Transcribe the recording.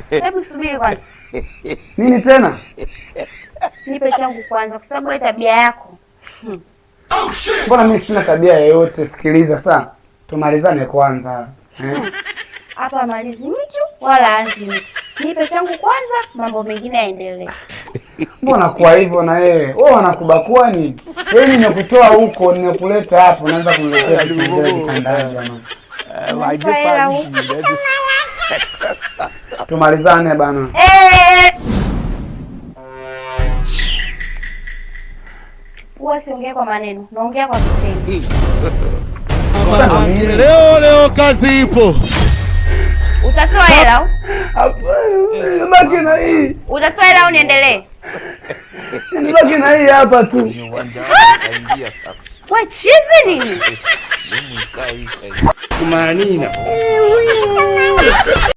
Hebu subiri kwanza. Nini tena? Nipe changu kwanza kwa sababu wewe tabia yako. Mbona mimi sina tabia yoyote? Sikiliza saa, tumalizane kwanza eh? Hapa malizi mtu wala anzi mtu. Nipe changu kwanza, mambo mengine yaendelee. Mbona kwa hivyo na wewe? Wewe wanakubakua nini? Wewe nimekutoa huko, nimekuleta hapo, unaanza kuniletea vipengele kitandani jamani. Unanipa hela huku. Tumalizane bana. Eh! Huwa siongee kwa maneno, naongea kwa vitendo. Sasa ndo nini? Leo leo kazi ipo. Utatoa hela au? Hapana, baki na hii. Utatoa hela au niendelee? Baki na hii hapa tu. We chizi nini? Kumanina.